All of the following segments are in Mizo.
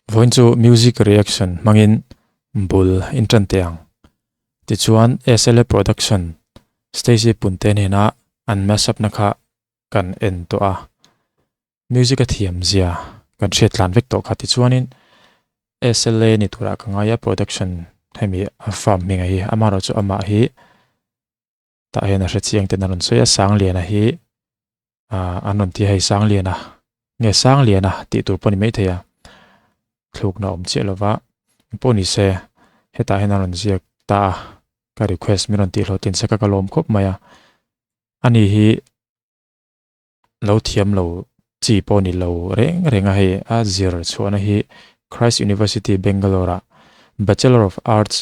Vawiin chu music reaction hmangin bul in tan teh ang. Tichuan SLA Production Stacy Punte hnena an mashup na kha kan en tawh a. Music a thiam zia kan hriat tlan vek tawh kha. Tichuanin SLA ni turah ka ngai a production hemi a farm hminga hi amaherawhchu amah hi tah hian a hre chiang ten a rawn sawi a Sangliana hi ah an rawn ti a hei Sangliana nge Sangliana tih tur pawh a ni maithei a thlukna a awm chiah lova pawh ni se hetah hian a rawn ziak ta a ka request min rawn tih hlawhtlin sek a ka lawm khawp mai a ani hi. Lo thiam lo chi pawh ni lo reng reng a hei a zir chhuahna hi Christ University Bangalore ah Bachelor of Arts,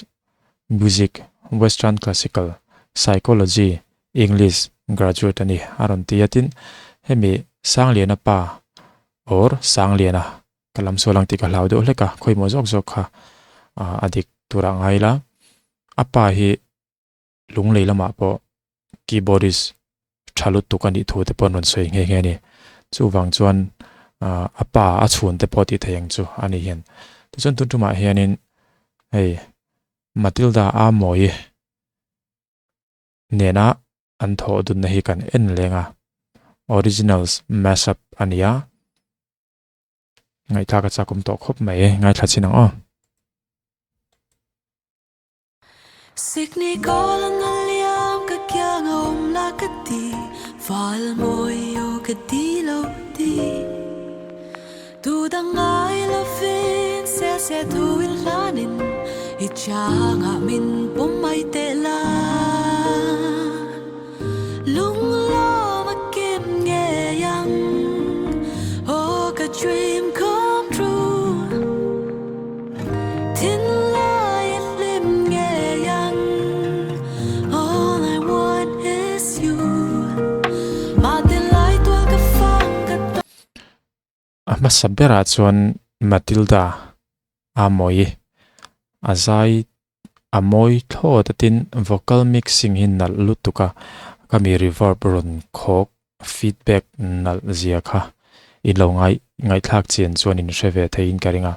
Music, Western Classical, Psychology, English graduate a ni a rawn ti a tin hemi Sangliana pa or Sangliana ka lam sual ang tih ka hlau deuh hlek a khawimaw zawk zawk kha a dik turah ngai ila a pa hi Lunglei lamah pawh keyboardist tha lutuk a nih thu te pawh an rawn sawi nghe nghe a ni. Chuvang chuan a pa a chhun te pawh tih theih ang chu a ni hian. Tichuan tun tumah hianin hei Matilda a mawi nena an thawh dunna hi kan en leng a. Originals mashup a ni a. Ngaihthlak a chakawm tawh khawp mai. Ngaithla chin ang aw. Sikni kawl na liam ka kiang a awm la ka ti Val mawi aw ka ti lo ti Tu dang ngai lovin sel se thu in hlanin I changah min pawm mai teh la Lung lawm a kim ngei ang Aw ka dream come true Thinlai i hlim ngei ang All I want is you Mah ti lai tual ka fang ka tawng A hmasa berah chuan Matilda a mawi a zai A mawi thlawt a tin vocal mixing hi nalh lutuk a, ka mi reverb rawn khawk feedback nalh zia kha i lo ngai ngaihthlak chian chuan in hre ve theiin ka ring a.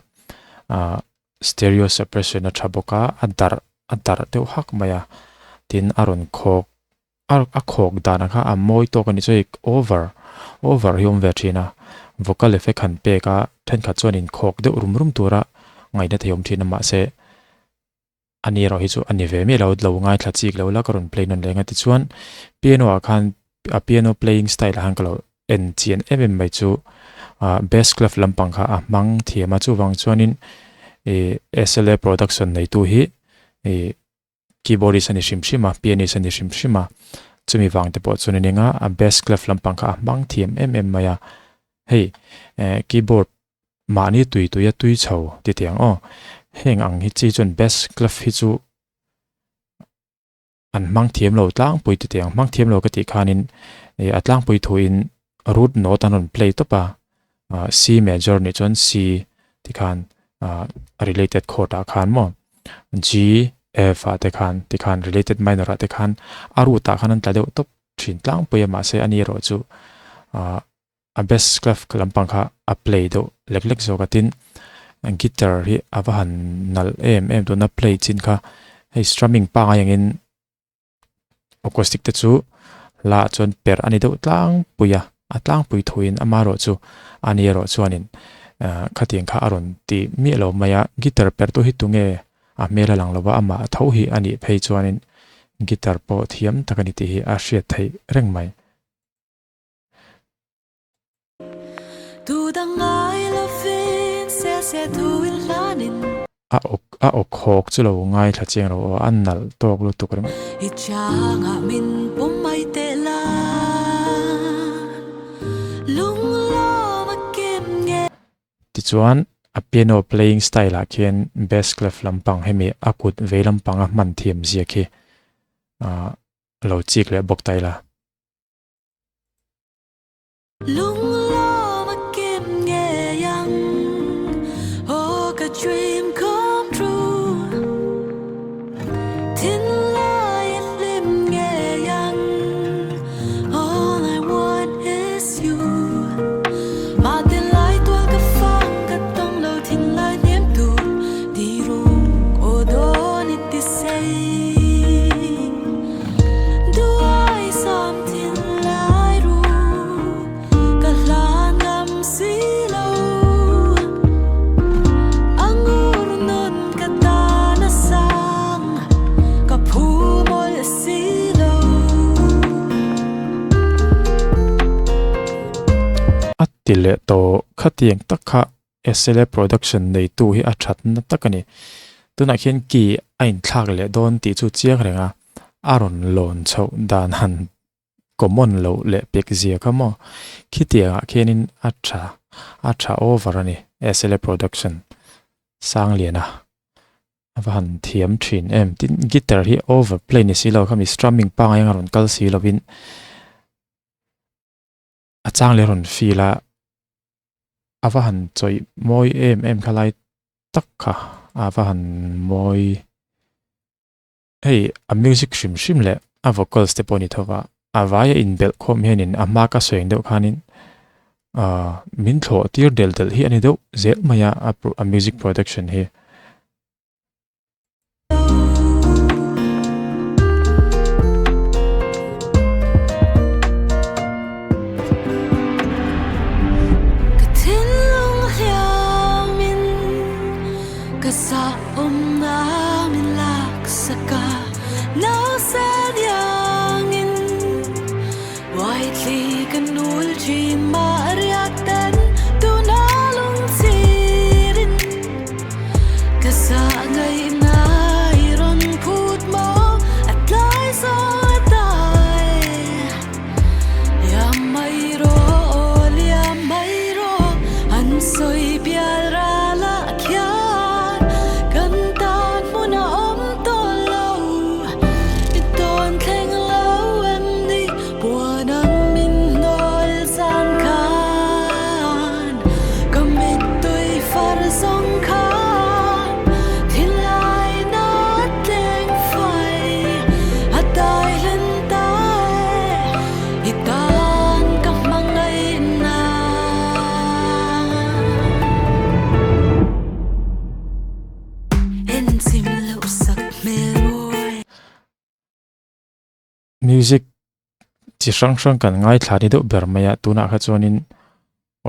Ahh stereo suppression a tha bawk a, a darh a darh deuh hak mai a, tin a rawn khawk A a khawk dan ang kha a mawi tawk a ni chu hei over over hi a awm ve thin a vocal effect han pek a thenkhat chuan in khawk deuh rum rum tura ngaihna thei awm thin a mahse a ni erawh hi chu a ni ve miah lo lo ngaithla chik lo la ka rawn play nawn leng a tichuan piano ah khan a piano playing style ah khan ka lo en chian em em mai chu ah bass clef lampang kha a hmang thiam a chuvang chuanin ih S_L_A production neitu hi ih. Keyboardist a ni hrim hrim a, pianist a ni hrim hrim a, chumi vang te pawh chuan a ning a, a bass clef lampang kha a hmang thiam em em mai a, hei eh keyboard mahni tui tui a tui chho ti tih ang aw, heng ang hi chi chuan bass clef hi chu an hmang thiam lo tlangpui ti tih ang, hmang thiam lo ka tih khanin eh a tlangpui thuin root note an rawn play tawp a, ah C major nih chuan C ti khan ah related chord ah khan maw G F ah te khan ti khan related minor ah te khan a root ah khan an tla deuh tawp thin tlangpui a mahse ani erawh chu ah a bass clef lampang kha a play deuh lek lek zawk a tin guitar hi a va han nalh em em tuna play chin kha hei strumming pangai angin Acoustic te chu hla chuan perh a ni deuh tlangpui a, a tlangpui thuin amaherawh chu a ni erawh chuanin khatiang kha a rawn ti miah lo mai a, guitar perh tu hi tunge a hmel a lang lo va, amah tho hi a nih phei chuanin guitar pawh thiam tak a ni tih hi a hriat theih reng mai. A awk a awk hawk chu lo ngaithla chiang lo aw, a nalh tawk lutuk ringawt. Tichuan a piano playing style ah khian bass clef lampang hemi a kut vei lampang a hman thiam zia khi ah lo chik leh bawk ta ila. Lung lawm a kim ngei ang Aw ka dream come true Thinlai i hlim ngei ang All I want is you Mah ti lai tual ka fang ka tawng lo thinlai hnem. leh tawh khatiang tak kha SLA production neitu hi a thatna tak a ni. Tunah khian key a inthlak leh dawn tih chu chiang reng a, a rawn lawn chhoh dan han common loh leh pek zia kha maw? Khitiangah khianin a tha, a tha over a ni SLA production Sangliana a va han thiam thin em. Tin, guitar hi over play ni si lo kha mi strumming pangngai anga rawn kal si lovin a chang leh rawn feel a, a va han chawih mawi em em kha lai tak kha a va han mawi. Hei a music hrim hrim leh a vocals te pawh a ni tho va, a vaia inbelh khawm hianin a hma ka sawi ang deuh khanin ahh min thlawh tir del del hi a ni deuh zel mai a a music production hi. Ka thinlung hliamin ka zah awmna min laksak a, nausen iangin uaithli ka nul thin mah riak ten tuna lungchhirin ka zah ngaihna i rawn phut maw a tlai zawng a dai. Liam mai rawh aw liam mai rawh an sawi bial ral ah khian kan tan hmun a awm tawh lo i tawn thleng lo em ni puan ang min hnawl zan khan ka mittui far zawng khan thinlai na tleng fai a dai hlen ta e i tan ka hmangaihna. En chim loh sak hmel mawi. Music chi hrang hrang kan ngaithla ni deuh ber mai a, tunah kha chuanin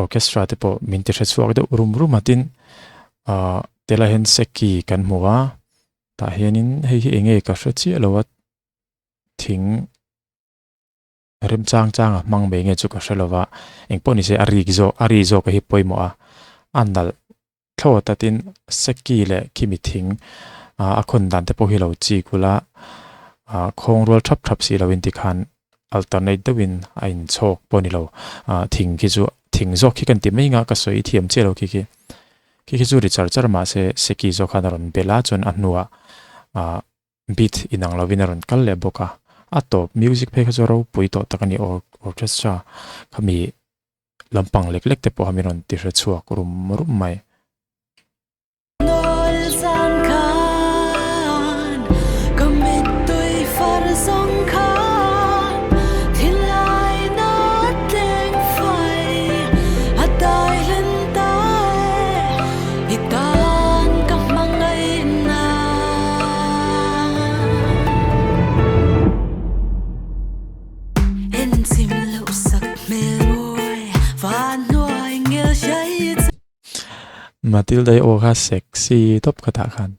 orchestra te pawh min ti hre chhuak deuh rum rum a tin ah tela hian seki kan hmu a tah hianin hei hi eng nge ka hre chiah lo a thing remchang chang a hmang mai nge chu ka hre lo va engpawh ni se a rik zawk a ri zawk a hi pawimawh a a nalh thlawt a tin seki leh khimi thing ah a khawn dan te pawh hi lo chik ula ah khawng rual thap thap si lo in tikhan alternate deuh in a inchhawk pawh ni lo ah thing khi chu thing zawk khi kan ti mai anga ka sawi thiam chiah lo khi khi khi khi chu ri char char mahse seki zawk khan a rawn belh a chuan a hnuah ah beat inang lovin a rawn kal leh bawk a a tawp music phei kha chu ropui tawh tak a ni orchestra khami lampang lek lek te pawh kha min rawn ti hre chhuak rum rum mai. Matilda-i aw kha sexy tawp kha tah khan.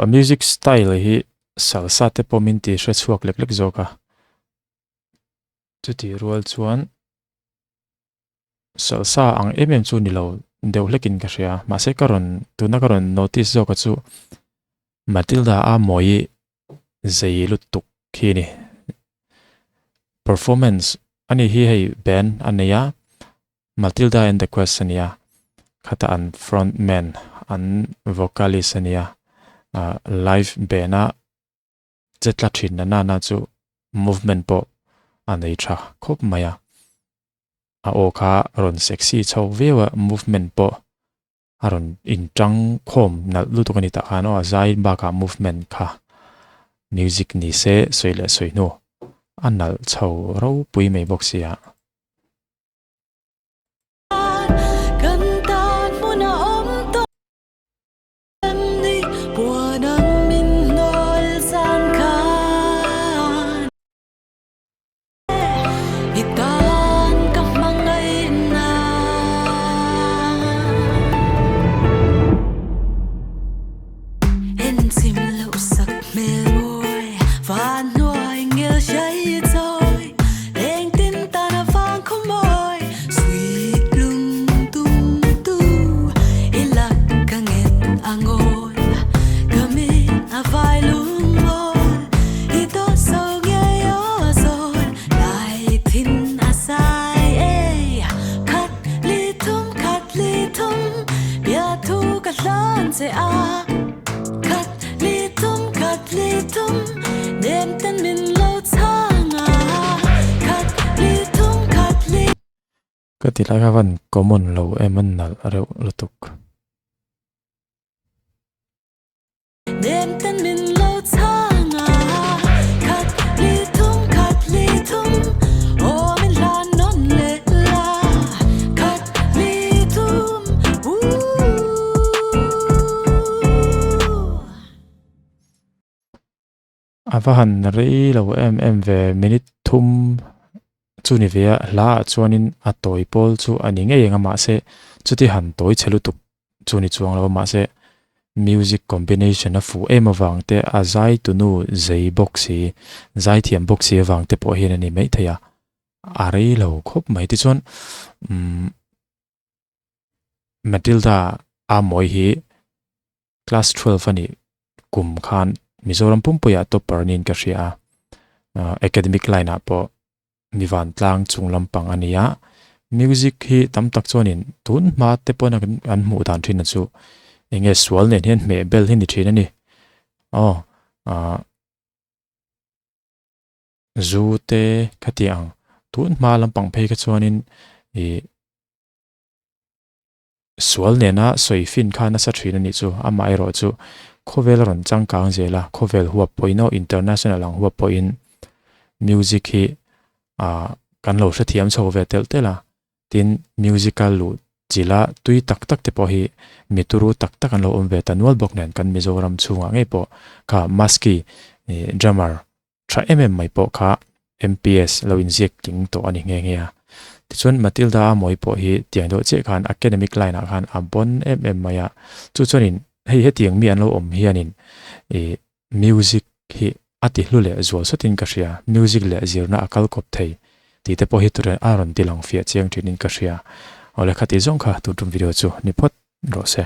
A music style hi salsa te pawh min ti hre chhuak lek lek zawk a chutih rual chuan salsa ang em em chu ni lo deuh hlekin ka hria mahse ka rawn tuna ka rawn notice zawk a chu Matilda a mawi zei lutuk khi a ni performance ani hi hei band a nei a Matilda and the Quest a nia khata an front man an vocalist a nia ah live band a che tla thin na nana chu movement pawh a nei tha khawp mai a a aw kha rawn sexy chho viau a movement pawh a rawn inṭang khawm nalh lutuk a ni tah khan aw a zai bakah movement kha music ni se sawi leh sawi hnu a nalh chho ropui mai bawk sia. thum nem ten min lo chhang a khat li thum khat li. Ka ti lai kha van common lo em a nalh reuh lutuk. Nem ten min lo chhang a khat li thum khat li thum aw min hlan nawn leh la khat li thum ooh. A va han rei lo em em ve minute thum chu ni ve a hla ah chuanin a tawi pawl chu a ni ngei ang a mahse chuti han tawi chhe lutuk chu ni chuang lo a mahse music combination a fuh em avang te a zai tunu zei bawk si zai thiam bawk si avang te pawh hian a ni maithei a a rei lo khawp mai tichuan umm Matilda a mawi hi class 12 a nih kum khan Mizoram pumpuiah topper niin ka hria a academic line ah pawh mi vantlang chung lampang a ni a music hi tam tak chuanin tun hma te pawn an hmuh dan thin a chu eng nge sual nen hian hmeh bel hi ni thin a ni aw ah zu te khati ang tun hma lampang phei kha chuanin ih Sual nena sawi fin kha nasa thin a nih chu. Amaherawh chu khawvel a rawn changkang zel a, khawvel huap pawhin aw international ang huap pawhin music hi ah kan lo hrethiam chho ve telh telh a. Tin, music a luh chilh a tui tak tak te pawh hi mi turu tak tak an lo awm ve ta nual bawk nen kan Mizoram chhungah ngei pawh kha Maski drummer Tha em em mai pawh kha MPS lo inziak tling tawh a ni nghe nghe a. Tichuan Matilda a mawi pawh hi tiang deuh chiah khan academic line ah khan a bawn em em mai a. Chu chuanin hei hetiang mi an lo awm hianin ih music hi a ti hlu leh zual sawtin ka hria. Music leh zirna a kal kawp thei tih te pawh hi tura a rawn ti lang fiah chiang thinin ka hria. Awle khati zawng kha tun tum video chu ni phawt rawh se.